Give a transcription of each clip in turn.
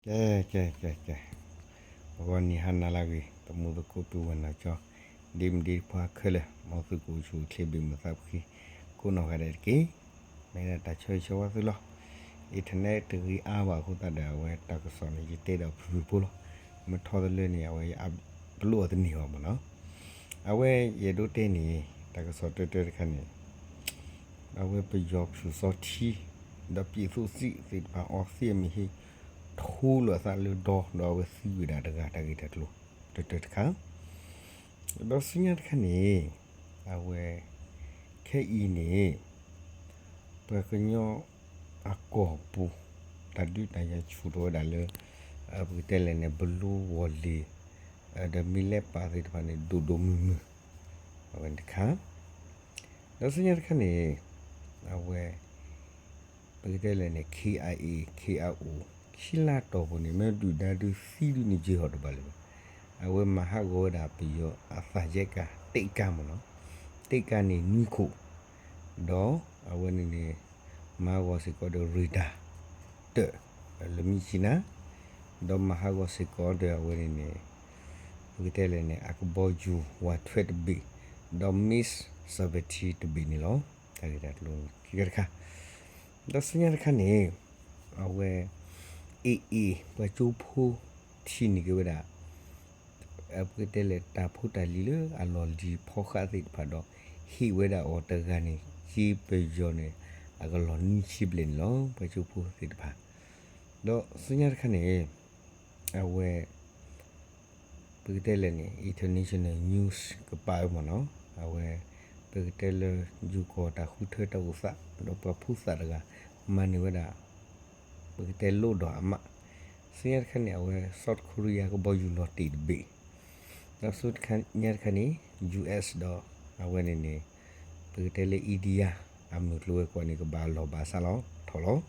ကဲ ကဲ ကဲ ကဲ, ဂီၤနံၤဟါနၤလၢအဂ့ၤ သမူသကိးပုၢ်ဝဲၢ်နီၢ်ကၠီ ဒ့မုၣ်ဒ့ခွါခဲလၢာ် မ်သုကအိၣ်ဆူၣ်အိၣ်ချ့ဘၣ်မုာ်သးဖှံ ကိးနီၢ်ဂၤဒဲးတက့ၢ်. မ့ၢ်ဒၣ်တၢ်ဆၢဂ့ၤဆၢဝါသုလီၤ. internet တဂ့ၤအါဘၣ်အဃိသတးဒီး အဝဲတၢ်ကစီၣ်န့ၣ် ယတဲဒီးဖုၣ်ဖုၣ်ဖိလီၤ. မ့ၢ်ထီတလၢန့ၣ် အဝဲ upload အီၤတန့ၢ်ဘၣ်မ့ၢ်နီၤ. အဝဲယအဲၣ်ဒိးတဲန့ၣ် တၢ်ကစီၣ်တၢတၢတခါန့ၣ် အဝဲပယီၤဖၠူၣ်စီထံ ဒီးပံၣ်သူးစံၣ်သ့ၣ်တဖၣ် အီသံးအမံၤဟ့ၣ် ထူလိာ်အသးလၢဒီ ဒီးအဝဲသံဝဲဒၣ်တဂၤ တၢ်ဂ့ၢ်တၢ်ကျိၤ တၢတၢတခါ. ဒီးဆူညါတခါန့ၣ် အဝဲ ခဲအံၤန့ၣ် ပှၤကညီအကီၢ်ပူၤ တၢ်ဒုးတၢ်ယၤဆူၣ်ထီၣ်ဝဲဒၣ်လၢ ပကတဲလဲၣ်န့ၣ် ဘလူဝီၤလ့ၤ ဒီးမ့ၢ်လဲၤပာ်သ့ၣ်တဖၣ်န့ၣ် ဒိၣ်ဒိၣ်မုၢ်မုၢ် အဝဲန့ၣ်တခါ. ဒီးဆူညါတခါန့ၣ် အဝဲ ပကတဲလဲၣ်န့ၣ် KIA KIO ခံလါတီၢ်ပူၤန့ၣ် မ့ၢ်ဒုၣ်ဒါဒုးသံဒုးန့ၣ် ယဲၢ်ဟီၣ်တဘၣ်လၢၤဘၣ်. အဝဲမၤဟးဂီၤဝဲဒၣ်ပယီၤအသးယဲၢ်ကါ တ့ကါမ့ၢ်နီၤ. တ့ကါန့ၣ်နွံခိၣ် ဒီးအဝဲန့ၣ်န့ၣ် မၤဟးဂီၤစ့ၢ်ကီးဒီး radar တၢၣ် လၢမံၣ်ကၠံနါ ဒီးမၤဟးဂီၤစ့ၢ်ကီးဒီးအဝဲန့ၣ်န့ၣ် ပကတဲလဲၣ်န့ၣ် အကဘီယူၤ ဝးထွဲတဘ့ၣ် ဒီး missile တဘ့ၣ်န့ၣ်လီၤ. တၢ်ဂ့ၢ်တၢ်ကျိၤခံခါတခါ. ဒီးဆူညါတခါန့ၣ် အဝဲ AA ပှၤကၠိဖိထံၣ်န့ၢ်က့ၤဝဲဒၣ် ပကတဲလဲၣ် တၢ်ဖိတၢ်လံၤလၢအလီၢ်လံၤဖီဃးသ့ၣ်တဖၣ်ဒီး ဟ့ၣ်ဝဲဒၣ်အီၤတဂၤန့ၣ် က့ပယီၤန့ၣ် အကလီၢ်နွံဆံဘျဲၣ်န့ၣ်လီၤ. ပှၤကၠိဖိသ့ၣ်တဖၣ် ဒီးဆူညါတခါန့ၣ် အဝဲ ပကတဲလဲၣ်န့ၣ် international news ကပာ်ဝဲမ့ၢ်နီၤ. အဝဲ ပကတဲလၢ ယိၤကီၢ်တၢ်ဃုထၢတၢ်အိၣ်သး ဒီးပှၤဖိသၣ်တဂၤ မၤန့ၢ်ဝဲဒၣ် ပကတဲလိၣ်ဒီးအမး. ဆူညါတခါန့ၣ် အဝဲ South Korea ကဘီယူၤလီၤတ့ၢ်တဘ့ၣ် ဒီးဆူညါတခါန့ၣ် US ဒီး အဝဲန့ၣ်န့ၣ် ပကတဲလၢ India အမုၢ်ကျိၤဝဲၤကွာ်န့ၣ် ကဘၣ်လီၢ်ဘၣ်စးလီၤထီၣ်လီၤ.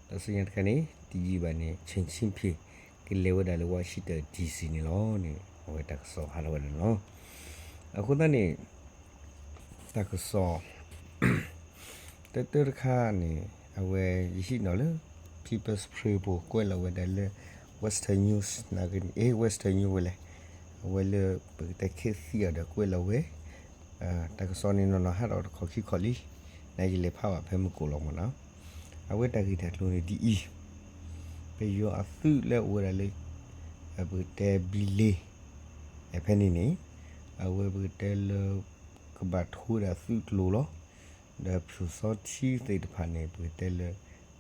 ဒီးဆူညါတခါန့ၣ် တယံာ်ဘၣ်န့ၣ် Xi Jinping ကလဲၤဝဲဒၣ်လၢ Washington DC န့ၣ်လီၤန့ၣ် အဝဲတၢ်ကစီၣ်ဟးထီၣ်ဝဲဒၣ်န့ၣ်လီၤ. အဃိသတးန့ၣ် တၢ်ကစီၣ် တၢတၢတခါန့ၣ် အဝဲယဟံးန့ၢ်လၢ People's Spring ပူၤ ကွဲးလီၤဝဲဒၣ်လၢ Western News နာ်က့န့ၣ် အ့ Western News ဝဲလဲၣ် အဝဲလၢပကတဲ ခ့သံအီၤဒီးကွဲးလီၤဝဲ တၢ်ကစီၣ်န့ၣ်နီၢ်နီၢ်ဟးထီၣ်တခီၣ်ခံခီၣ်လံ နာ်က့လဲၤဖးဘၣ်ဖဲမုၢ်ကိၣ်လီၤမ့ၢ်နီၤ. အဝဲတၢ်ဂ့ၢ်တၢ်ကျိၤန့ၣ်ဒ်အံၤ ပယီၤအသုးလၢအအိၣ်ဝဲဒၣ်လၢ ပကတဲဘံလ့ ဖဲန့ၣ်န့ၣ် အဝဲပကတဲလၢ ကဘၣ်ထိဝဲဒၣ်သုးကျိၤလီၤ. ဒီးဖၠူၣ်စီထံသ့ၣ်တဖၣ်န့ၣ် ပကတဲလၢ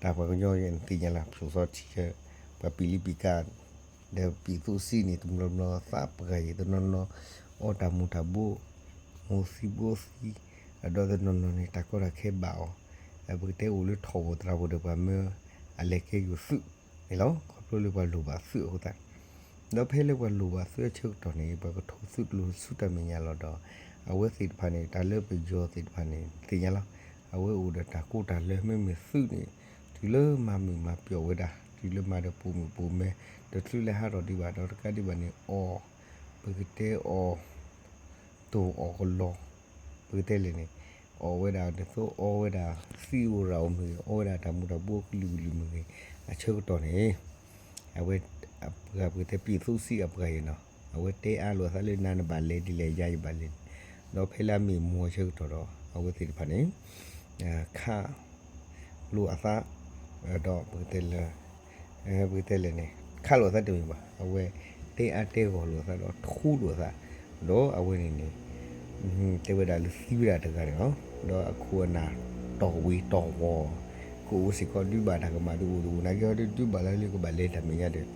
တၢ်ပှၤကညီယဲၢ်န့ၣ်သ့ၣ်ညါလီၤ ဖၠူၣ်စီထံ ပှၤပံာ်လံပံာ်ကါ ဒီးပံာ်သူးစံၣ်န့ၣ် တဘျီဘျီသးပှၢ်ယဲၢ်တနီၤနီၤ အီတၢ်မူၤတၢ်ဘိ မိၢ်သံဘိသံ အဒီးတနီၤနီၤန့ၣ် တၢ်ကီတၢ်ခဲဘၣ်အီၤ ပကတဲအိၣ်လၢထီၣ်ပူၤသရၣ်ပူၤဒီးပှၤမၢအလဲၤကဲယိာ်သုးန့ၣ်လီၤ. ခီဖျိလၢပှၤလိၣ်ဘၣ်သုးအဃိသတး ဒီးဖဲလၢပှၤလိၣ်ဘၣ်သုးအဆၢကတီၢ်န့ၣ် ပှၤကထိသုးကျိၤဆူတၢ်မဲာ်ညါလီၤဒီး အဝဲသ့ၣ်တဖၣ်န့ၣ် တၢ်လၢပယီၤသ့ၣ်တဖၣ်န့ၣ် သ့ၣ်ညါလီၤ. အဝဲအိၣ်ဒီးတၢ်ကိးတၢ်လၢ မ့မ့ၢ်သုးန့ၣ် တုၤလၢမၤမုာ်မၤပျီၣ်ဝဲဒၣ် တုၤလၢမၤဒီးပိာ်မုၣ်ပိာ်မၢၤ တချုးလၢဟးထီၣ်ဒံးဘၣ်ဒီးတကးဒံးဘၣ်န့ၣ် အီၣ် ပကတဲအီၣ် တိၢ်အီၣ်ကလီ ပကတဲလဲၣ်န့ၣ် အီၣ်ဝဲဒၣ်ဒ်သိးအီဝဲဒၣ်သံးဧိၤရၣ်ဧိၤမ့ၢ်ဂ့ၤ အီဝဲဒၣ်တၢ်မူၤတၢ်ဘိကလုာ်ကလုာ်မ့ၢ်ဂ့ၤ အဆၢကတီၢ်န့ၣ် အဝဲ အပှၤပကတဲပံာ်သူးစံၣ်အပှၤယဲၢ်နီၤ အဝဲတဲအါလိာ်အသးလၢနၤနဘၣ်လဲၤဒ်လဲၣ်ယၤယဘၣ်လဲၤန့ၣ် ဒီးဖဲလၢအမ့ၢ်မိၢ်အဆၢကတီၢ်ဒီး အဝဲသ့ၣ်တဖၣ်န့ၣ် ခးလိာ်အသး ဒီးပကတဲလၢ ပကတဲလဲၣ်န့ၣ် ခးလိာ်အသးတမ့ၢ်ဘၣ် အဝဲတဲအါတဲဂီၢ်လိာ်အသးဒီးထူလိာ်အသး ဒီးအဝဲန့ၣ်န့ၣ် တဲဝဲဒၣ်လၢသံဝဲဒၣ်တဂၤန့ၣ်လီၤ. ဒီးအခိၣ်အနၢ်တီၢ်ဝံၤတီၢ်ဝီၤ ကအိၣ်စ့ၢ်ကီးဒုးဘၣ်တၢ်ကမၣ်ဒုးအိၣ်တအိၣ်နာ်က့ဟီဒုးဒုးဘၣ်လၢလၢကဘၣ်လဲၤတၢ်မဲာ်ညါဒီး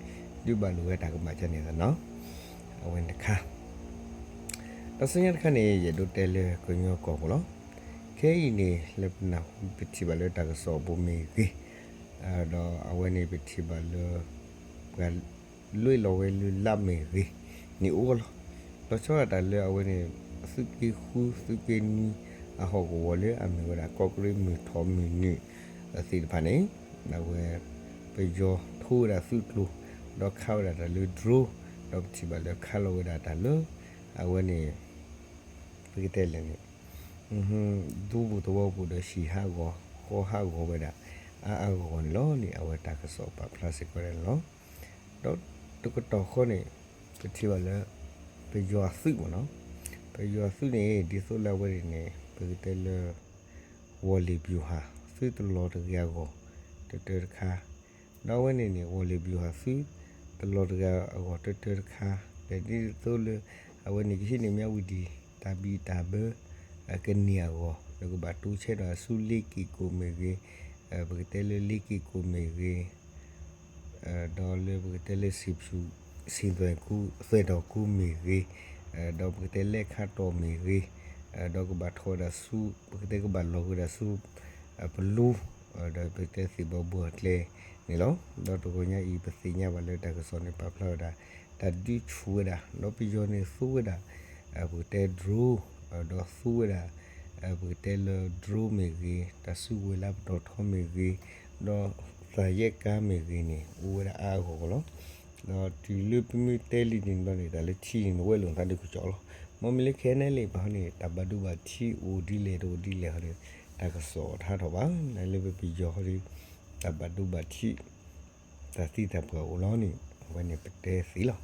ဒုးဘၣ်လိာ်ဝဲတၢ်ကမၣ်ကန့ၣ်သနီၤ အဝဲန့ၣ်တခါ ဒီးဆူညါတခါန့ၣ် ယအဲၣ်ဒိးတဲလၢကညီကီၢ်ပူၤလီၤ. ခဲအံၤန့ၣ် လၢပနၢ်ဟူပထံၣ်ဘၣ်လၢတၢ်ကစီၣ်အပူၤမ့ၢ်ဂ့ၤ ဒီးအဝဲန့ၣ်ပထံၣ်ဘၣ်လၢ ပှၤလွဲၢ်လီၤဝဲလၢလါမ့ၢ်ဂ့ၤန့ၣ်အိၣ်လီၤ. လီၤဆီဒၣ်တၢ်လၢအဝဲန့ၣ် သုးက့ဃု သုးက့နွံ အဟီၣ်ကဝီၤလၢအမ့ၢ်ဝဲဒၣ်ကီၢ်ကရ့ၣ်မုၢ်ထီၣ်မုၢ်နုာ်သ့ၣ်တဖၣ်န့ၣ် အဝဲ ပယီၤထိဝဲဒၣ်သုးကျိၤ ဒီးခးဝဲဒၣ်တၢ်လၢ drone ဒီးပထံၣ်ဘၣ်လၢခးလီၤဝဲဒၣ်တၢ်လၢ အဝဲန့ၣ် ပကတဲလဲၣ်န့ၣ် ဒူပူၤသဝီပူၤဒီးဟံၣ်ဟးဂီၤ ဃီဟးဂီၤဝဲဒၣ် အါအါဂီၢ်ဂီၢ်န့ၣ်လီၤန့ၣ် အဝဲတၢ်ကစီၣ်ပာ်ဖျါစ့ၢ်ကီးဒၣ်န့ၣ်လီၤ. ဒီးတကတီၢ်ဃီန့ၣ် ပထံၣ်ဘၣ်လၢ ပယီၤအသုးမ့ၢ်နီၤ, ပယီၤအသုးန့ၣ် ဒ်သိးလၢအဝဲန့ၣ်န့ၣ် ပကတဲလၢ ဝီၢ်လ့ၣ်ဘျူၤဟၣ် သုတလီၤတဂ့ၤအဂီၢ် တတၢတခါ, ဒီးအဝဲန့ၣ်န့ၣ် ဝီၢ်လ့ၣ်ဘျူၤဟၣ်သု တလီၤတဂ့ၤအဂီၢ်တတၢတခါ, ဒီးဒ်သိးလၢ အဝဲန့ၣ်ကဟံးန့ၢ် မြဝတီ တၢ်ဘံၣ်တၢ်ဘၢ ကန့ၢ်အဂီၢ် ဒီးကဘၣ်တိစဲဒီးဆူလ့က့ၣ်ကိၣ်မ့ၢ်ဂ့ၤ, ပကတဲလၢလ့က့ၣ်ကိၣ်မ့ၢ်ဂ့ၤ ဒီးလၢပကတဲလၢ စံၣ်သွဲၣ်ကူ သွဲၣ်တီၣ်ကူမ့ၢ်ဂ့ၤ, ဒီးပကတဲလဲၣ်ခါတီၢ်မ့ၢ်ဂ့ၤ, ဒီးကဘၣ်ထီၣ်ဝဲဒၣ်ဆူ ပကတဲကဘၣ်လီၤက့ၤဝဲဒၣ်ဆူ ပလူ ဒီးပကတဲသ့ၣ်ဘီဘိအကျဲန့ၣ်လီၤ. ဒီးတဂီၤညါအံၤ ပသ့ၣ်ညါဘၣ်လၢတၢ်ကစီၣ်န့ၣ် ပာ်ဖျါဝဲဒၣ် တၢ်ဒုးဆူၣ်ဝဲဒၣ် ဒီးပယီၤန့ၣ်သူဝဲဒၣ် ပကတဲ drone, ဒီးသူဝဲဒၣ် ပကတဲလၢ drone မ့ၢ်ဂ့ၤ, တၢ်စုကဝဲၤလၢပတီၢ်ထီမ့ၢ်ဂ့ၤ, ဒီးသးယဲၢ်ကါမ့ၢ်ဂ့ၤန့ၣ် အိၣ်ဝဲဒၣ်အါအါဂီၢ်ဂီၢ်လီၤ. ဒီးတုၤလၢပမ့ၢ်တဲလံန့ၣ်ဘျီန့ၣ် တၢ်လၢထံန့ၣ် နဝဲလိာ်သးဒုးကစီၣ်လီၤ. မ့မ့ၢ်လၢ ခဲအံၤန့ၣ် လံာ်ပဟီန့ၣ် တၢ်ဘၣ်ဒိဘၣ်ထံးအိၣ်ဒ်လဲၣ်တအိၣ်ဒ်လဲၣ်ဟီဒီး တၢ်ကစီၣ်အထါထီၣ်ဘၣ်. နလၢပပယီၤဟီဒီး တၢ်ဘၣ်ဒိဘၣ်ထံး တၢ်သံတၢ်ပှၢ်အိၣ်လီၤန့ၣ် အဝဲန့ၣ်ပတဲသ့လီၤ.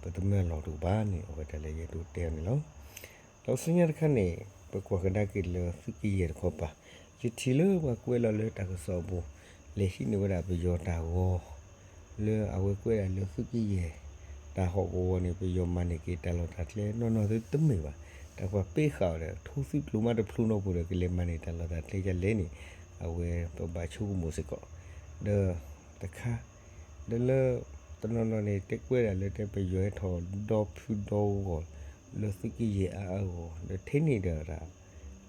ပတမၢလီၤတအိၣ်ဘၣ်န့ၣ် အဝဲတၢ်လၢယအဲၣ်ဒိးတဲအီၤန့ၣ်လီၤ. ဒီးဆူညါတခါန့ၣ် ပကွၢ်ကဒါက့ၤလၢသုးကယဲၢ်တခီပၤ, ယထံၣ်လၢပှၤကွဲးလီၤလၢတၢ်ကစီၣ်အပူၤ လဲၤဟံးန့ၢ်ဝဲဒၣ်ပယီၤတၢ်ဂီၤ လၢအဝဲကွဲးဒၣ်လၢသုးကယဲၢ် တၢ်ဟီၣ်ကဝီၤန့ၣ် ပယီၤမၤန့ၢ်က့ၤတၢ်လီၢ်တၢ်ကျဲနီၢ်နီၢ်သုတမ့ၢ်ဘၣ်. တၢ်ပှၤပ့ဃာ်အီၤဒီး ထိသုးကျိၤမးတဖျိနီၢ်ပူၤဒီး ကလဲၤမၤန့ၢ်တၢ်လီၢ်တၢ်ကျဲဒ်လဲၣ်န့ၣ် အဝဲပဘၣ်ဆိကမိၣ်စ့ၢ်ကီး ဒီးတခါ ဒီးလၢ တနီၤနီၤန့ၣ် တဲကွဲးဒၣ်လၢတဲပယီၤဟဲထီၣ်ဒီဖုဒီဂီၢ် လၢသုးကယဲၢ်အါအါဂီၢ်ဂီၢ် ဒီးထဲန့ၣ်ဒီး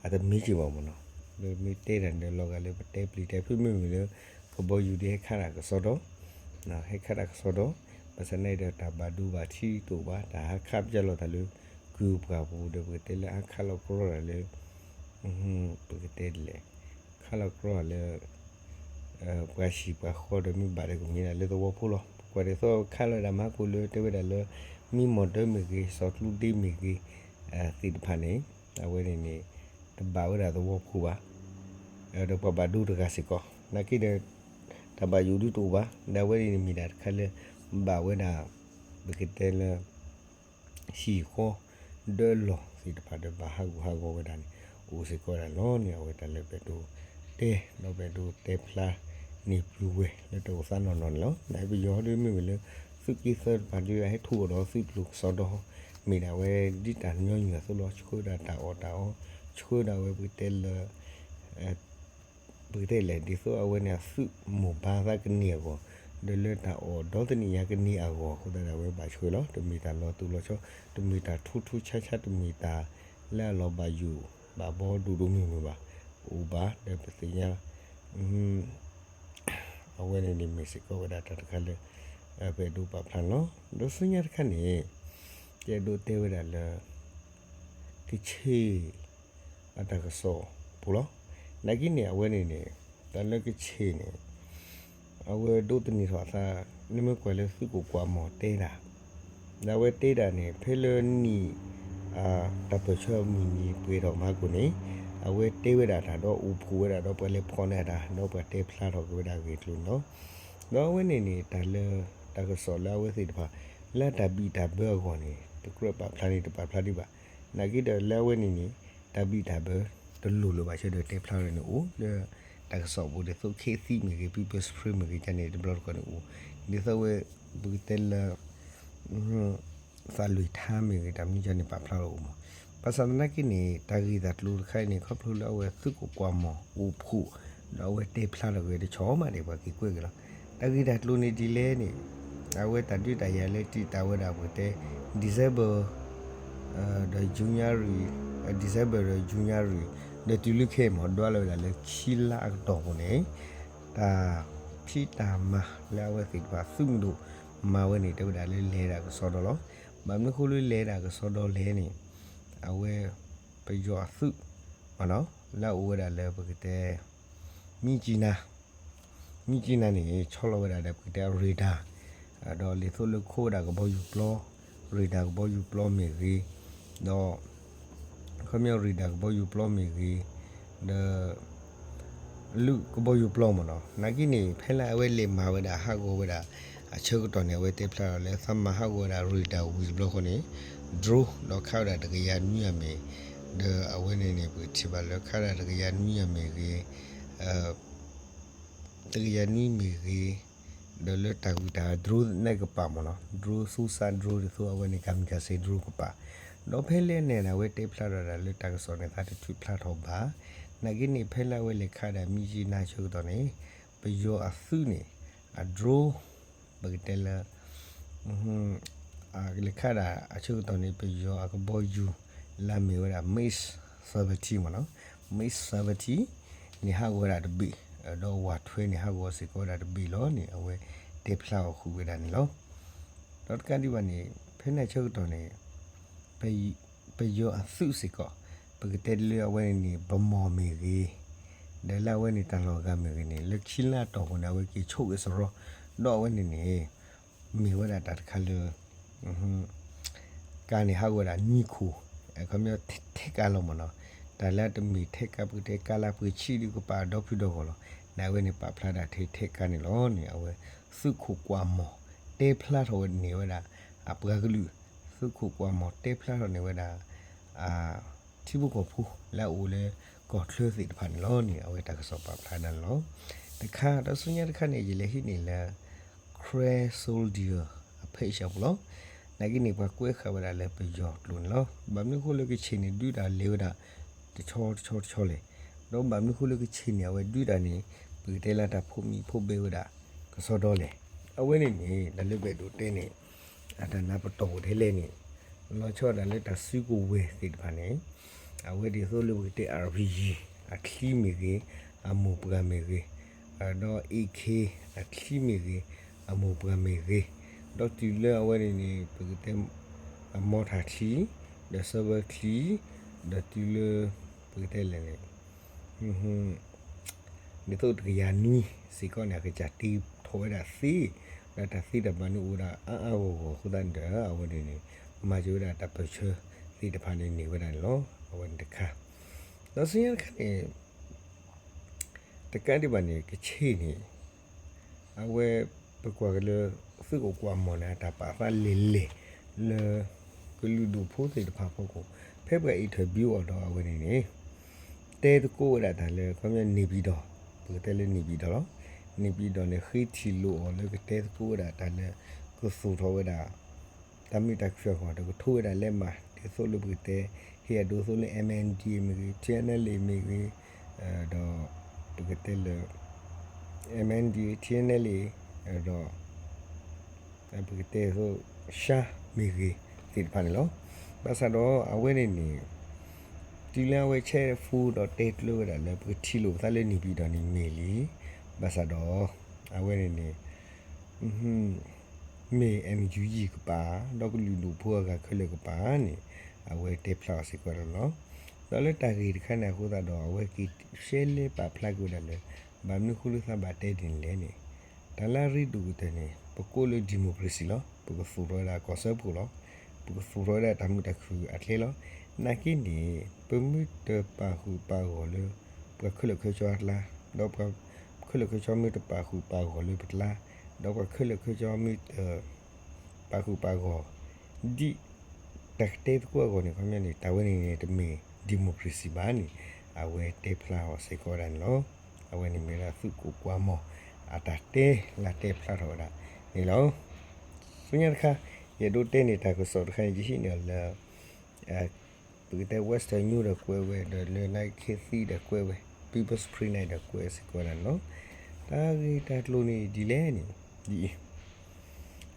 အတမ့ၢ်က့ၤဘၣ်မ့ၢ်နီၤ. ဒီးမ့ၢ်တဲတၢ်န့ၣ်ဒီး လီၤဂာ်လၢပတဲပျံၤတဲဖုးမ့ၢ်မ့ၢ်လၢ ကဘီယူၤဒ်ဟဲခးတၢ်ကစီဒီ ဟဲခးတၢ်ကစီဒီ, ဘၣ်ဆၣ်နာ်ဒီးတၢ်ဘၣ်ဒိဘၣ်ထံးတအိၣ်ဘၣ်, တၢ်ဟးခးပယီၤလီၤတၢ်လၢ ကုၢ်ပှၢ်ပူၤဒီး ပကတဲလၢအဟးခးလီၤကြီတၢ်လၢ ပကတဲဒ်လဲၣ်, ခးလီၤကြီတၢ်လၢ ပှၤဟံၣ်ပှၤဃီဒီးမ့ၢ်ဘၣ်ဒီးကမ့ၢ်ဒၣ်လၢသဝီဖိလီၤ. ပကွၢ်ဒ်သိးခးလီၤဝဲဒၣ်မဟါကိၣ်လၢတဲဝဲဒၣ်လၢ မံမီၢ်ဒၢမ့ၢ်ဂ့ၤ, စီၤကျူဒ့မ့ၢ်ဂ့ၤ သ့ၣ်တဖၣ်န့ၣ် အဝဲန့ၣ်န့ၣ် တဘၣ်ဝဲဒၣ်သဝီဖိဘၣ်, ဒီးပှၤဘၣ်ဒိတဂၤစ့ၢ်ကီး နာ်က့ဒီး တၢ်ဘၣ်ယိၣ်ဒုတအိၣ်ဘၣ်, ဒီးအဝဲန့ၣ်န့ၣ်မ့ၢ်ဒၣ်တခါလၢ ဘၣ်ဝဲဒၣ် ပကတဲလၢ ဟံၣ်ဃီ ဒၢလီၢ်သ့ၣ်တဖၣ်ဒီးဘၣ်ဟးဂူာ်ဟးဂီၤဝဲဒၣ်န့ၣ် အိၣ်စ့ၢ်ကီးဝဲဒၣ်လီၤန့ၣ် အဝဲတၢ်လၢပအဲၣ်ဒိးတဲဒီးပအဲၣ်ဒိးတဲဖျါန့ၢ်ပှၤဝဲလၢတအိၣ်သးနီၢ်နီၢ်န့ၣ်လီၤ. နာ်ပယီၤဟီဒီးမ့ၢ်ဝဲလၢ သုးက့သၢတဖၣ်ဒီးဟဲထီၣ်ဒီးသုးကျိၤကစီဒီ မ့ၢ်ဒၣ်ဝဲဒ်တၢ်ညီနုၢ်အသိးလီၤ. ဆှၢဒၣ်တၢ်အီၣ်တၢ်အီ, ဆှၢဒၣ်ဝဲပကတဲလၢ ပကတဲလဲၣ် ဒ်သိးအဝဲန့ၣ်အသုးမိၢ်ပၢ်သးကန့ၢ်အဂီၢ်, ဒီးလၢတၢ်အီၣ်ဒီသန့ၤညါကန့ၢ်အဂီၢ်အဃိသတးဒီး အဝဲဘၣ်ဆှၢလီၤ. တမ့ၢ်တၢ်လီၤတိၢ်လီၤဆီ, တမ့ၢ်တၢ်ထူထူဆါဆါ, တမ့ၢ်တၢ်လၢအလီၤဘၣ်ယိၣ်ဘၣ်ဘီဒိၣ်ဒိၣ်မုၢ်မုၢ်ဘၣ်. အိၣ်ဘၣ်ဒီးပသ့ၣ်ညါ အဝဲန့ၣ်န့ၣ်မ့ၢ်စ့ၢ်ကီးဝဲဒၣ်တၢ်တခါလၢ ပအဲၣ်ဒိးပာ်ဖျါန့ၣ်လီၤ. ဒီးဆူညါတခါန့ၣ် ယအဲၣ်ဒိးတဲဝဲဒၣ်လၢ ကဆ့ၣ် အတၢ်ကစီၣ်ပူၤလီၤ. နာ်က့န့ၣ် အဝဲန့ၣ်န့ၣ် တၢ်လၢကဆ့ၣ်န့ၣ် အဝဲဒိးသန့ၤထီၣ်အသး နမ့ၢ်ကွၢ်လၢသုးခိၣ်ကွၢ်မီၤတဲဒၣ်, ဒီးအဝဲတဲဒၣ်န့ၣ် ဖဲလၢနံၣ် တၢ်ပၢၢ်ဆၢအမုၢ်နံၤပှဲၤထီၣ်မဟါကိၣ်န့ၣ် အဝဲတဲဝဲဒၣ်တၢ်ဒီးအိၣ်ဖှိၣ်ဝဲဒၣ်ဒီးပှၤလဲၤဖီၣ်န့ၢ်တၢ် ဒီးပှၤတဲဖျါထီၣ်က့ၤဝဲဒၣ်အဂ့ၢ်အကျိၤန့ၣ်လီၤ. ဒီးအဝဲန့ၣ်န့ၣ် တၢ်လၢ တၢ်ကစီၣ်လၢအဝဲသ့ၣ်တဖၣ် လၢတၢ်ဘံၣ်တၢ်ဘၢအဂီၢ်န့ၣ် တကြၢးပာ်ဖျါန့ၣ် တပာ်ဖျါဒံးဘၣ်. နာ်က့ဒီးလၢအဝဲန့ၣ်န့ၣ် တၢ်ဘံၣ်တၢ်ဘၢ တလိၣ်လၢၤဘၣ်ဆၢဒီးတဲဖျါဝဲန့ၣ်အိၣ် လၢတၢ်ကစီၣ်ပူၤဒ်သိး ခ့သံမ့ၢ်ဂ့ၤ ပံပၢၢ်စဖရ့မ့ၢ်ဂ့ၤ ကန့ၣ်တဘျီတခီၣ်န့ၣ်အိၣ် ဒ်သိးဝဲ ပကတဲလၢ သးလွံၢ်ထါမ့ၢ်ဂ့ၤ တၢ်မနုၤကန့ၣ်ပာ်ဖျါလီၤအိၣ်မး. ဘၣ်ဆၣ်သနာ်က့န့ၣ် တၢ်ဂ့ၢ်တၢ်ကျိၤတခါအံၤန့ၣ် ခီဖျိလၢအဝဲသုးခိၣ်ကွၢ်မီၤအိၣ်ဖှိၣ် ဒီးအဝဲတဲဖျါထီၣ်က့ၤတဆီမးန့ၣ် ပှၤက့ၤကွဲးက့ၤလီၤ. တၢ်ဂ့ၢ်တၢ်ကျိၤန့ၣ်ဒ်လဲၣ်န့ၣ် အဝဲတၢ်ဒုးတၢ်ယၤလၢတံာ်တာ်ဝဲဒၣ်ပကတဲ December ဒီး January, December ဒီး January ဒီးတုၤလၢခဲအံၤမး ဒွးလီၤဝဲဒၣ်လၢခံလါအကတီၢ်ပူၤန့ၣ် တၢ်ဖံးတၢ်မၤလၢအဝဲသ့ၣ်တဖၣ် သုးမုၢ်ဒိၣ်မၤဝဲန့ၣ် တဲဝဲဒၣ်လၢလဲၤဒၣ်ကစီဒီလီၤ. ဘၣ်မနုၤအဃိလၢလဲၤဒၣ်ကစီဒီလဲၣ်န့ၣ် အဝဲ ပယီၤအသုး လၢအအိၣ်ဝဲဒၣ်လၢပကတဲ မြစ်ကြီးနား မြစ်ကြီးနားန့ၣ် ဆီလီၤဝဲဒၣ်ဒီးပကတဲ radar ဒီးလံာ်သိးလၢခိးဝဲဒၣ်ကဘီယူၤပျီ radar ကဘီယူၤပျီမ့ၢ်ဂ့ၤ ဒီး ခီပညီ radar ကဘီယူၤပျီမ့ၢ်ဂ့ၤ ဒီး လုၢ်ကဘီယူၤပျီမ့ၢ်နီၤ နာ်က့န့ၣ် ဖဲလၢအဝဲလဲၤမၤဝဲဒၣ်ဟးဂီၤဝဲဒၣ် အဆၢကတီၢ်န့ၣ် အဝဲတဲဖျါလီၤလၢ သးမၤဟးဂီၤဝဲဒၣ် radar ဝံၤတဘျီဃီန့ၣ် drone ဒီးခးဝဲဒၣ်တကယၤနွံအမ့ၢ်, ဒီးအဝဲန့ၣ်န့ၣ် ပကထံၣ်ဘၣ်လၢခးဒၣ်တကယၤနွံအမ့ၢ်ဂ့ၤ, တကယၤနွံမ့ၢ်ဂ့ၤ, ဒီးလၢတၢ်ဂုၤတၢ်ဂၤ drone န့ၣ်ကပၤမ့ၢ်နီၤ, drone သူစါ drone ဒ်သိးအဝဲန့ၣ် kamikaze drone ကပၤ, ဒီးဖဲလဲၣ်န့ၣ် အဝဲတဲဖျါထီၣ်ဒၣ်လၢတၢ်ကစီၣ်န့ၣ် သးတထုးဖျါထီၣ်ဘၣ်, နာ်က့န့ၣ် ဖဲလၢအဝဲလဲၤခးဒၣ် မံယ့နါဆၢကတီၢ်န့ၣ် ပယီၤအသုးန့ၣ် အ drone ပကတဲလၢ လဲၤခးဒၣ်အဆၢကတီၢ်န့ၣ် ပယီၤအကဘီယူၤ လၢအမ့ၢ်ဝဲဒၣ် MiG seventeen မ့ၢ်နီၤ, MiG seventeen န့ၣ်ဟးဂီၤဝဲဒၣ်တဘ့ၣ်, ဒီးဝးထွဲန့ၣ်ဟးဂီၤစ့ၢ်ကီးဝဲဒၣ်တဘ့ၣ်လီၤန့ၣ် အဝဲတဲဖျါအီၤဃုာ်ဝဲဒၣ်န့ၣ်လီၤ. ဒီးတကးဒံးဘၣ်န့ၣ် ဖဲန့ၣ်အဆၢကတီၢ်န့ၣ် ပယီၤအသုးစ့ၢ်ကီး ပကတဲလၢအဝဲန့ၣ်န့ၣ် ဗန်းမော်မ့ၢ်ဂ့ၤ, ဒီးလၢအဝဲန့ၣ်တၢ်လီၢ်ဂၤမ့ၢ်ဂ့ၤန့ၣ် လၢခံလါအတီၢ်ပူၤန့ၣ် အဝဲက့ၤဆိၣ်ဂ့ၤစရီ, ဒီးအဝဲန့ၣ်န့ၣ် မ့ၢ်ဝဲဒၣ်တၢ်တခါလၢ ကါန့ၣ်ဟးဂီၤဝဲဒၣ်နွံခိၣ်, အခီပညီထဲကါလီၤမ့ၢ်နီၤ, တၢ်လၢတမ့ၢ်ထဲကါ ပကတဲကါလၢပှ့ၤဆံးဒုးကပာ်ဒီဖုဒီဂီၢ်လီၤ. န့ၣ်အဝဲန့ၣ်ပာ်ဖျါဒၣ်ထဲထဲကါန့ၣ်လီၤန့ၣ် အဝဲသုးခိၣ်ကွၢ်မီၢ် တဲဖျါထီၣ်ဝဲန့ၢ်ဝဲဒၣ် အပှၤကလုာ်, သုးခိၣ်ကွၢ်မီၢ်တဲဖျါထီၣ်န့ၢ်ဝဲဒၣ် ထံဖိကီၢ်ဖိလၢအအိၣ်လၢကီၢ်ချၢသ့ၣ်တဖၣ်န့ၣ်လီၤန့ၣ် အဝဲတၢ်ကစီၣ်ပာ်ဖျါဒၣ်န့ၣ်လီၤ. တခါ ဒီးဆူညါတခါန့ၣ် ယလဲၤဟံးန့ၢ်လၢ Karen Soldier အ page အပူၤလီၤ. နာ်က့န့ၣ် ပှၤကွဲးဃာ်ဝဲဒၣ်လၢပယီၤကျိာ်န့ၣ်လီၤ. ဘၣ်မနုၤအဃိလၢကချ့ၣ်န့ၣ် ဒုးတၢ်လဲၤဝဲဒၣ် တဆီတဆီတဆီလဲၣ်, ဒီးဘၣ်မနုၤအဃိလၢကချ့ၣ်န့ၣ် အဝဲဒုးတၢ်န့ၣ် ပကတဲလၢတၢ်ဖိးမံၤဖိးဘဲဝဲဒၣ် ကစီဒီလဲၣ်. အဝဲန့ၣ်န့ၣ် တၢ်လၢပအဲၣ်ဒိးတဲန့ၣ် အတၢ်နၢ်ပတီၢ်အိၣ်ထဲလဲၣ်န့ၣ် လီၤဆီဒၣ်တၢ်လၢတၢ်စုကဝဲၤသ့ၣ်တဖၣ်န့ၣ် အဝဲဒ်သိးလၢပကတဲ RPG အချံမ့ၢ်ဂ့ၤ, အမိၢ်ပှၢ်မ့ၢ်ဂ့ၤ, ဒီး AK အချံမ့ၢ်ဂ့ၤ, အမိၢ်ပှၢ်မ့ၢ်ဂ့ၤ, ဒီးတုၤလၢအဝဲန့ၣ်န့ၣ် ပကတဲ အမီထၣ်ချံ, ဒီး server ချံ, ဒီးတုၤလၢ ပကတဲလဲၣ်န့ၣ် ဒ်သိးတကယၤနွံစ့ၢ်ကီးန့ၣ် အကစၢ်တ့ထီၣ်ဝဲဒၣ်သ့, ဒီးတၢ်သ့တၢ်ဘၣ်န့ၣ်အိၣ်ဝဲဒၣ်အါအါဂီၢ်ဂီၢ်အဃိသတးန့ၣ်ဒီး အဝဲန့ၣ်န့ၣ် မၤစၢၤဝဲဒၣ်တၢ်ပၢၢ်ဆၢသ့ၣ်တဖၣ်န့ၣ်န့ၢ်ဝဲဒၣ်န့ၣ်လီၤ. အဝဲန့ၣ်တခါ, ဒီးဆူညါတခါန့ၣ် တကးဒံးဘၣ်န့ၣ် ကချ့ၣ်န့ၣ် အဝဲ ပကွၢ်က့ၤလၢ သုးခိၣ်ကွၢ်မီၢ်န့ၣ် အတၢ်ပာ်သးလဲၤလဲၤလၢ ကလုာ်ဒူၣ်ဖိသ့ၣ်တဖၣ်အဖီခိၣ် ဖဲပှၤ interview အီၤဒီးအဝဲန့ၣ်န့ၣ် တဲသကိးဝဲဒၣ်တၢ်လၢ ခီပညီန့ၣ်ပၠံၣ်တီၣ်, ပကတဲလၢန့ၣ်ပၠံၣ်တီၣ်လီၤ. န့ၣ်ပၠံၣ်တီၣ်န့ၣ် ဃ့ထံၣ်လိာ်အီၤလၢကတဲသကိးဝဲဒၣ်တၢ်လၢ ကသူၣ်ထီၣ်ဝဲဒၣ် တၢ်မုာ်တၢ်ခုၣ်အဂီၢ် ဒီးကထိဝဲဒၣ်လဲးမး ဒ်သိးလၢပကတဲ ဟ့ၣ်အဒိအသိးလၢ MNDAA မ့ၢ်ဂ့ၤ TNLA မ့ၢ်ဂ့ၤ, ဒီး ပကတဲလၢ MNDAA TNLA ဒီး ပကတဲသိး ရှါမ့ၢ်ဂ့ၤသ့ၣ်တဖၣ်န့ၣ်လီၤ. ဘၣ်ဆၣ်ဒီးအဝဲန့ၣ်န့ၣ် တုၤလၢအဝဲဆဲး phone ဒီးတဲကျၢၤဝဲဒၣ်လၢ ပကထံၣ်လိာ်ပသးလၢန့ၣ်ပၠံၣ်တီၣ်န့ၣ်မ့ၢ်လံ, ဘၣ်ဆၣ်ဒီး အဝဲန့ၣ်န့ၣ် မ့ၢ် NUG ကပၤ ဒီးကလုာ်ဒူၣ်ဖိအဂၤခဲလၢာ်ကပၤန့ၣ် အဝဲတဲဖျါအီၤစ့ၢ်ကီးန့ၣ်လီၤ. ဒီးလၢတၢ်ဂ့ၢ်တခါန့ၣ်အဃိသတးဒီး အဝဲက့ၤရှဲလဲပာ်ဖျါက့ၤဝဲဒၣ်လၢ ဘၣ်မနုၤအဃိလၢသးဘၣ်တဲဒ်န့ၣ်လဲၣ်န့ၣ် တၢ်လၢအရ့ဒိၣ်ကတၢၢ်န့ၣ် ပကိးလၢ democracy လီၤ. ပကသူၣ်ထီၣ်ဝဲဒၣ်ကီၢ်စၢဖှိၣ်လီၤ. ပကသူၣ်ထီၣ်ဝဲဒၣ်တၢ်မုာ်တၢ်ခုၣ်အကျဲလီၤ. နာ်က့န့ၣ် ပမ့ၢ်တပာ်ဃုာ်ပာ်ဂီၢ်လၢ ပှၤခဲလၢာ်ခဲဆ့အကျါ, ဒီးပှၤခဲလၢာ်ခဲဆ့မ့ၢ်တပာ်ဃုာ်ပာ်ဂီၢ်လၢပကျါ, ဒီးပှၤခဲလၢာ်ခဲဆ့မ့ၢ်တ ပာ်ဃုာ်ပာ်ဂီၢ် ဒ်တၢ်ကတဲသကိးအဂီၢ်န့ၣ် ခီပညီန့ၣ် တၢ်ဝဲန့ၣ်န့ၣ် တမ့ၢ် democracy ဘၣ်န့ၣ် အဝဲတဲဖျါအီၤစ့ၢ်ကီးဝဲဒၣ်န့ၣ်လီၤ. အဝဲန့ၣ်မ့ၢ်ဝဲဒၣ်သုးခိၣ်ကွၢ်မီၢ် အတၢ်တဲလၢတဲဖျါထီၣ်ဝဲဒၣ်န့ၣ်လီၤ. ဆူညါတခါ ယအဲၣ်ဒိးတဲန့ၣ်တၢ်ကစီၣ်တခါန့ၣ် ယဟံးန့ၢ်အီၤလၢ ပကတဲ Western News ဒီးကွဲးဝဲ ဒီးလၢ နါခ့သံဒီးကွဲးဝဲ People's Spring န့ၣ်ဒီးကွဲးစ့ၢ်ကီးဝဲဒၣ်န့ၣ်လီၤ. တၢ်ဂ့ၢ်တၢ်ကျိၤန့ၣ်ဒ်လဲၣ်န့ၣ် ဒ်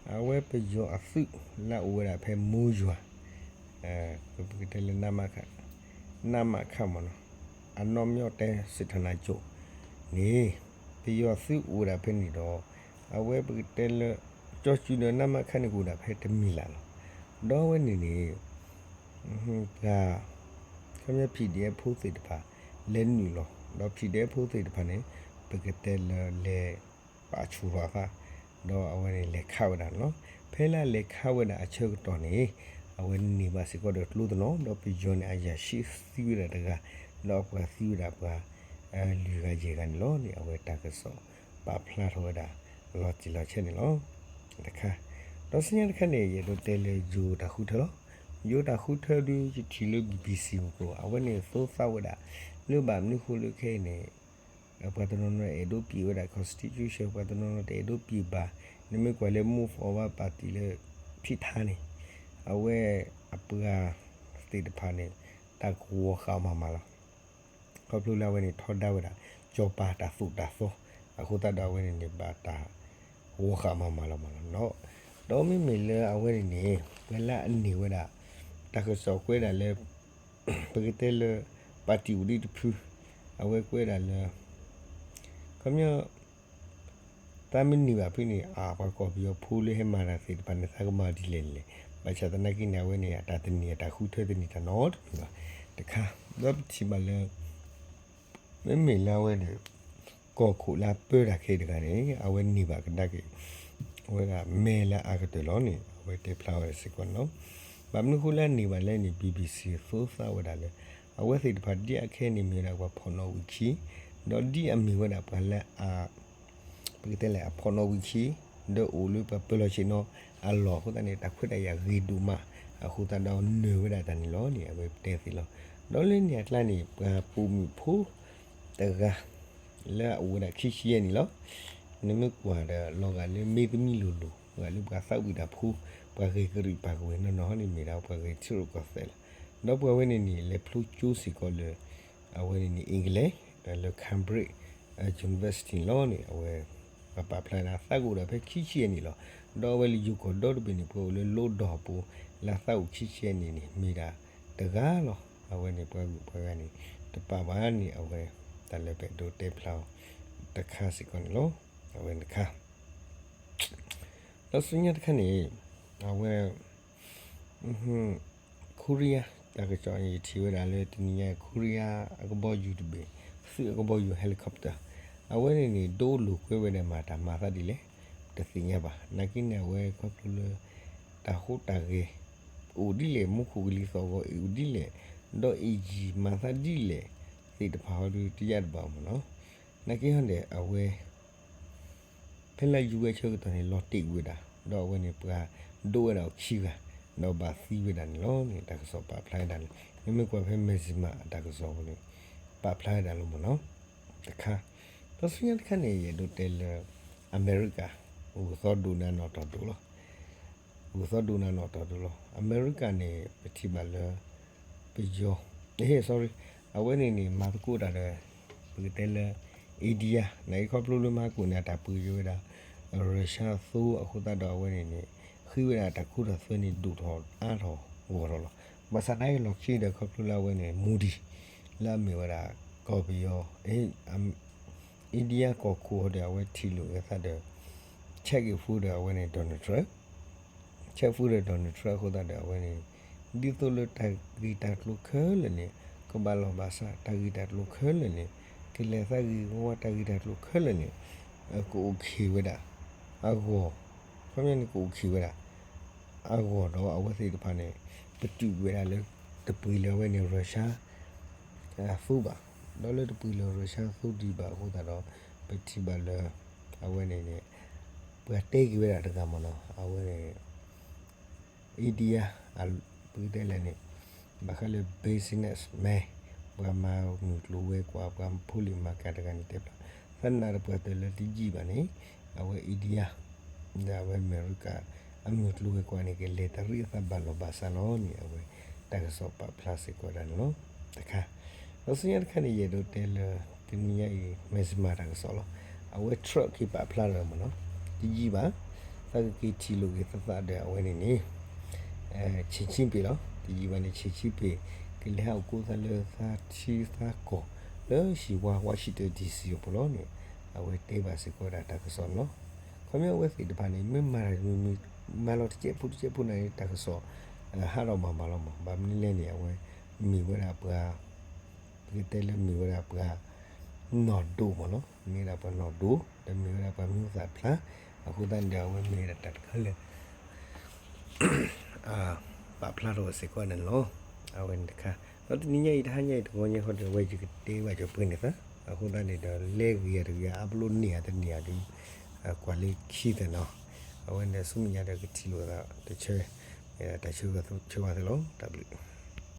အံၤ အဝဲပယီၤအသုးလၢအအိၣ်ဝဲဒၣ်ဖဲ မူယွၤ ပကတဲလၢ နမခ နမခ မ့ၢ်နီၤ အနီၢ်မၠီၣ်တဲစ့ၣ်ထနၢၣ်ကၠိၣ်န့ၣ် ပယီၤသုးအိၣ်ဝဲဒၣ်ဖဲန့ၣ်ဒီး အဝဲပကတဲလၢ ကၠီစုဒီး နမခ န့ၣ်ကအိၣ်ဒၣ်ဖဲတမံၤလၢ်လီၤ. ဒီးအဝဲန့ၣ်န့ၣ် ပှၤ ခီပညီ PDF ဖိသ့ၣ်တဖၣ် လဲၤနုာ်လီၤ ဒီး PDF ဖိသ့ၣ်တဖၣ်န့ၣ် ပကတဲလၢလဲၤ ပာ်ဆူၣ်ထီၣ်အသး ဒီးအဝဲန့ၣ်လဲၤခးဝဲဒၣ်န့ၣ်လီၤ. ဖဲလၢအလဲၤခးဝဲဒၣ်အဆၢကတီၢ်န့ၣ် အဝဲန့ၢ်ဘၣ်စ့ၢ်ကီးဒီးကျိသနီၤ ဒီးပယီၤန့ၣ်အရာရှိသံဝဲဒၣ်တဂၤ ဒီးအပှၤသံဝဲဒၣ်ပှၤ လွံၢ်ဂၤယဲၢ်ဂၤန့ၣ်လီၤန့ၣ် အဝဲတၢ်ကစီၣ်ပာ်ဖျါထီၣ်ဝဲဒၣ် လီၤတံၢ်လီၤဆဲးန့ၣ်လီၤ. တခါ, ဒီးဆူညါတခါန့ၣ် ယအဲၣ်ဒိးတဲလၢယိၤတၢ်ဃုထၢလီၤ. ယိၤတၢ်ဃုထၢဒုး ယထံၣ်လၢ BBC ပူၤကိး အဝဲန့ၣ်သိသးဝဲဒၣ် လၢဘၣ်မနုၤဃိလၢခဲအံၤန့ၣ် ပှၤတနီၤနီၤအဲၣ်ဒိးပံာ်ဝဲဒၣ် constitution ပှၤတနီၤနီၤတအဲၣ်ဒိးပံာ်ဘၣ်, နမ့ၢ်ကွၢ်လၢ move forward party လၢ ဖံးထါန့ၣ် အဝဲအပှၤသ့ၣ်တဖၣ်န့ၣ် တၢ်ကဝီၤဃာ်အီၤမးမးလီၤ. ခီဖျိလၢအဝဲန့ၣ်ထီဒါဝဲဒၣ် ကၠီၤပၤတၢ်သိၣ်တၢ်သီ အဃိသတးဒီးအဝဲန့ၣ်န့ၣ် ဘၣ်တၢ်ဂီၤဃာ်မးမးလီၤမးလီၤနီၤ. ဒီးမ့မ့ၢ်လၢအဝဲန့ၣ်န့ၣ် ပှၤလၢအန့ၢ်ဝဲဒၣ် တၢ်ကစီၣ်ကွဲးဒၣ်လၢ ပကတဲလၢ ပၣ်တံၣ်အိၣ်ဒံးတဖု အဝဲကွဲးဒၣ်လၢ ခီပညီ တၢ်မ့ၢ်န့ၢ်ဘၣ်ဖဲန့ၣ် အပှၤကီၢ်ပယီၤဖိလၢဟဲမၤတၢ်သ့ၣ်တဖၣ်န့ၣ် သးကမၤဒ်လဲၣ်လဲၣ်, ဘၣ်ဆၣ်သနာ်က့န့ၣ် အဝဲန့ၣ် အတၢ်တန့ၢ် အတၢ်ဃုထၢတန့ၢ်တၢ်နီတမံၤဘၣ်. တခါ, ဒီးပထံၣ်ဘၣ်လၢ မ့မ့ၢ်လၢအဝဲန့ၣ် ကီၢ်ခိၣ်လၢအပၢတၢ်ခဲအံၤတဂၤန့ၣ် အဝဲန့ၢ်ဘၣ်ကဒါက့ၤ အဝဲဒၣ်မဲလၢအအါကတၢၢ်လီၤန့ၣ် အဝဲတဲဖျါဝဲဒၣ်စ့ၢ်ကီးန့ၣ်လီၤ. ဘၣ်မနုၤဃိလၢအန့ၢ်ဘၣ်လဲၣ်န့ၣ် BBC သိသးဝဲဒၣ်လၢ အဝဲသ့ၣ်တဖၣ်ဒ်အခဲအံၤန့ၣ်မ့ၢ်ဝဲဒၣ်ပှၤဖီၣ်နီၣ်ဝံာ်ခံ, ဒီးဒ်အမ့ၢ်ဝဲဒၣ်ပှၤလၢအ ပကတဲလဲၣ် အဖီၣ်နီၣ်ဝံာ်ခံ ဒီးအိၣ်လၢပှၤပၢၤလီၢ်ဆ့ၣ်နီၤအလီၢ်အဃိသတးန့ၣ် တၢ်ခွဲးတၢ်ယာ်ဂ့ၤဒိၣ်မး အဃိသတးဒီးနၢၤဝဲဒၣ်တၢ်န့ၣ်လီၤန့ၣ် အဝဲတဲသ့လီၤ. ဒီးလၢန့ၣ်အကျါန့ၣ် ပှၤပိာ်မုၣ်ဖိတဂၤ လၢအအိၣ်ဝဲဒၣ်ခံဆံယဲၢ်နံၣ်လီၤ. နမ့ၢ်ကွၢ်ဒီးလီၤဂာ်လၢမ့ၢ်သမံလိၤလိၤ ဂာ်လၢပှၤသးဝံၣ်တၢ်ဖိ, ပှၤဂဲၤကရံၣ်ပာ်ကဝဲၤနီၢ်နီၢ်န့ၣ် မ့ၢ်ဒၣ်ပှၤဂဲၤထံရူၢ်ကီၢ်သဲးလီၤ. ဒီးပှၤဝဲန့ၣ်န့ၣ် လဲၤဖျိကၠိစ့ၢ်ကီးလၢ အဝဲန့ၣ်န့ၣ် England လၢ Cambridge University လီၤန့ၣ် အဝဲ ပှၤပာ်ဖျါဒၣ်သးကအိၣ်ဒီးဖဲခံဆံယဲၢ်နံၣ်လီၤ. ဒီးအဝဲလၢယိၤကီၢ်ဒီတဘ့ၣ်န့ၣ် ပှၤအိၣ်လၢလိၣ်ဒီၣ်ပူၤ လၢသးအိၣ်ခံဆံယဲၢ်နံၣ်န့ၣ် မ့ၢ်ဒၣ်တဂၤလီၤ. အဝဲန့ၣ်ပှၤဂုၤပှၤဂၤန့ၣ် တပာ်ဘၣ်န့ၣ် အဝဲ တၢ်လၢပအဲၣ်ဒိးတဲဖျါအီၤတခါစ့ၢ်ကီးန့ၣ်လီၤ. အဝဲန့ၣ်တခါ ဒီးဆူညါတခါန့ၣ် အဝဲ Korea တၢ်ကစီၣ်န့ၣ် ယထံၣ်ဝဲဒၣ်လၢတနံၤညါ Korea အကဘီယူၤတဘ့ၣ် သုးအကဘီယူၤ helicopter အဝဲန့ၣ်န့ၣ် ဒိလိာ်ကွဲဝဲဒၣ်မၤတၢ်မၤသးဒ်လဲၣ် တသ့ၣ်ညါဘၣ်. နာ်က့န့ၣ် အဝဲခီဖျိလၢ တၢ်ဟူးတၢ်ဂဲၤ အိၣ်ဒ်လဲၣ် မူခိၣ်ကလံၤသီၣ်ဂီၤအံၤအိၣ်ဒ်လဲၣ် ဒီးအ့ၣ်ယံၤမၤသးဒ်လဲၣ် သ့ၣ်တဖၣ်ဟီဒုးတယၢ်တဘၣ်မ့ၢ်နီၤ. နာ်က့ဟီန့ၣ် အဝဲ ဖဲလၢ ယူၤဝဲ ဆၢကတီၢ်န့ၣ် လီၤတ့ၢ်ကွံာ်ဝဲဒၣ် ဒီးအဝဲန့ၣ် ပှၤဒိးဝဲဒၣ်အီၤခံဂၤ ဒီးဘၣ်သံဝဲဒၣ်န့ၣ်လီၤန့ၣ် တၢ်ကစီၣ်ပာ်ဖျါဝဲဒၣ်န့ၣ် မ့မ့ၢ်ကွၢ်ဖဲ Mizzima အတၢ်ကစီၣ်အပူၤန့ၣ် ပာ်ဖျါဝဲဒၣ်လီၤမ့ၢ်နီၤ တခါ. ဒီးဆူညါတခါန့ၣ် ယအဲၣ်ဒိးတဲလၢ အမဲရကၤ ဂုၢ်သီဒိၣ်နးနီၣ်တီၢ်ဒိၣ်လီၤ. ဂုၢ်သီဒိၣ်နးနီၣ်တီၢ်ဒိၣ်လီၤ. အမဲရကၤန့ၣ် ပထံၣ်ဘၣ်လၢ ပယီၤ sorry အဝဲန့ၣ်န့ၣ် မၤသကိးတၢ်ဒီး ပကတဲလၢ India နာ်က့ခီဖျိလၢမၤသကိးန့ၣ် အတၢ်ပှ့ၤက့ၤဝဲဒၣ် Russia အသိအဃိသတးဒီးအဝဲန့ၣ်န့ၣ် ဃ့ဝဲဒၣ်တၢ်ခိတၢ်သွဲန့ၣ် ဒိၣ်ထီၣ်အါထီၣ်ဂီၢ်ထီၣ်လီၤ. ဘၣ်ဆၣ်နာ်က့လီၢ်ခံဒီးခီဖျိလၢအဝဲန့ၣ် Modi လၢအမ့ၢ်ဝဲဒၣ် ကီၢ်ပယီၤ India ကီၢ်ခိၣ်ဒီး အဝဲထံၣ်လိာ်က့ၤသးဒီး ဆဲးက့ၤဖှူဒီးအဝဲန့ၣ် Donald Trump ဆဲးဖှူဒီး Donald Trump အဃိသတးဒီးအဝဲန့ၣ် ဒ်သိးလၢတၢ်ဂ့ၢ်တၢ်ကျိၤခဲလၢာ်န့ၣ် ကဘၣ်လီၢ်ဘၣ်စး တၢ်ဂ့ၢ်တၢ်ကျိၤခဲလၢာ်န့ၣ် ကလဲၤသးဂ့ၤဝါဝါ တၢ်ဂ့ၢ်တၢ်ကျိၤခဲလၢာ်န့ၣ် ကအိၣ်ခံဝဲဒၣ် အဂီၢ် ခီပညီန့ၣ် ကအိၣ်ခံဝဲဒၣ် အဂီၢ်ဒီးအဝဲသ့ၣ်တဖၣ်န့ၣ် ပတုာ်ဝဲဒၣ်လၢ တပှ့ၤလၢၤဝဲန့ၣ် Russia အသိဘၣ်. ဒီးလၢတပှ့ၤလၢၤ Russia အသိဒံးဘၣ်အဃိသတးဒီး ပထံၣ်ဘၣ်လၢ အဝဲန့ၣ်န့ၣ် ပှၤတဲက့ၤဝဲဒၣ်တဂၤမ့ၢ်နီၤ အဝဲန့ၣ် India ပကတဲလဲၣ်န့ၣ် ဘၣ်ဃးလၢ businessman ပှၤမၤမုၢ်ကျိၤဝဲၤကွာ် ပှၤဖိလံၤမၤကၤတဂၤန့ၣ်တဲဖျါ သနာ်တပှၢ်တၢၢ်လၢတယံာ်ဘၣ်န့ၣ် အဝဲ India ဒီးအဝဲအမဲရကၤ အမုၢ်ကျိၤဝဲၤကွာ်န့ၣ် ကလဲၤတရံးအသးဘၣ်လီၢ်ဘၣ်စးလီၤန့ၣ် အဝဲတၢ်ကစီၣ်ပာ်ဖျါစ့ၢ်ကီးဒၣ်န့ၣ်လီၤ. တခါ ဒီးဆူညါတခါန့ၣ် ယအဲၣ်ဒိးတဲလၢ တနံၤညါအံၤ Mizzima တၢ်ကစီၣ်လီၤ. အဝဲ Trump က့ၤပာ်ဖျါထီၣ်မ့ၢ်နီၤ တယံာ်ဘၣ် သးကက့ၤထံၣ်လိာ်က့ၤသးသးဒီးအဝဲန့ၣ်န့ၣ် ဆံးဆံးပ့ၤလီၤ. တယံာ်ဘၣ်န့ၣ် ဆံးဆံးပ့ၤ ကလဲၤဟးအိၣ်ကိးသးလၢသးထံသးကီၢ် လၢဟံၣ်ဝါ Washington DC အပူၤလီၤန့ၣ် အဝဲတဲဘၣ်စ့ၢ်ကီးဝဲဒၣ်တၢ်ကစီၣ်န့ၣ်လီၤ. ခီပညီအဝဲသ့ၣ်တဖၣ်န့ၣ် မ့ၢ်မၤတၢ်တမံၤမံၤ မၤလီၤတစဲးဖိတစဲးဖိန့ၣ် တၢ်ကစီၣ် ဟးထီၣ်မၤမၤလီၤမး ဘၣ်မနုၤလဲၣ်န့ၣ် အဝဲမ့ၢ်ဝဲဒၣ်ပှၤ ပကတဲလၢမ့ၢ်ဝဲဒၣ်ပှၤ နီၢ်ဒိၣ်မ့ၢ်နီၤ မ့ၢ်ဝဲဒၣ်ပှၤနီၢ်ဒိၣ် ဒီးမ့ၢ်ဝဲဒၣ်ပှၤမံၤသၣ်ဖျါ အဃိသတးန့ၣ်ဒီး အဝဲမ့ၢ်ဝဲဒၣ်တၢ်တခါလၢ ပာ်ဖျါထီၣ်ဝဲစ့ၢ်ကီးန့ၣ်လီၤ. အဝဲန့ၣ်တခါ ဒီးတနံၤညါအံၤ တဟါညါအံၤ တဂီၤညါဃီဒီး အဝဲယကတဲဘၣ်ကၠီၤပှဲၤန့ၢ်သး အဃိသတးန့ၣ်ဒီး လဲၤဂ့ၤယၤတဂ့ၤ အါဘျီန့ၢ်ယၤတန့ၢ်ယၤဒီး ကွၢ်လၢခံသ့ၣ်နီၤ. အဝဲန့ၣ်ဆူမဲာ်ညါဒီးကထံၣ်လိာ်သးတဆၢ, မ့ၢ်ဒၣ်တၢ်ဆၢဂ့ၤဆၢဝါသုလီၤ. တၢ်ဘျုး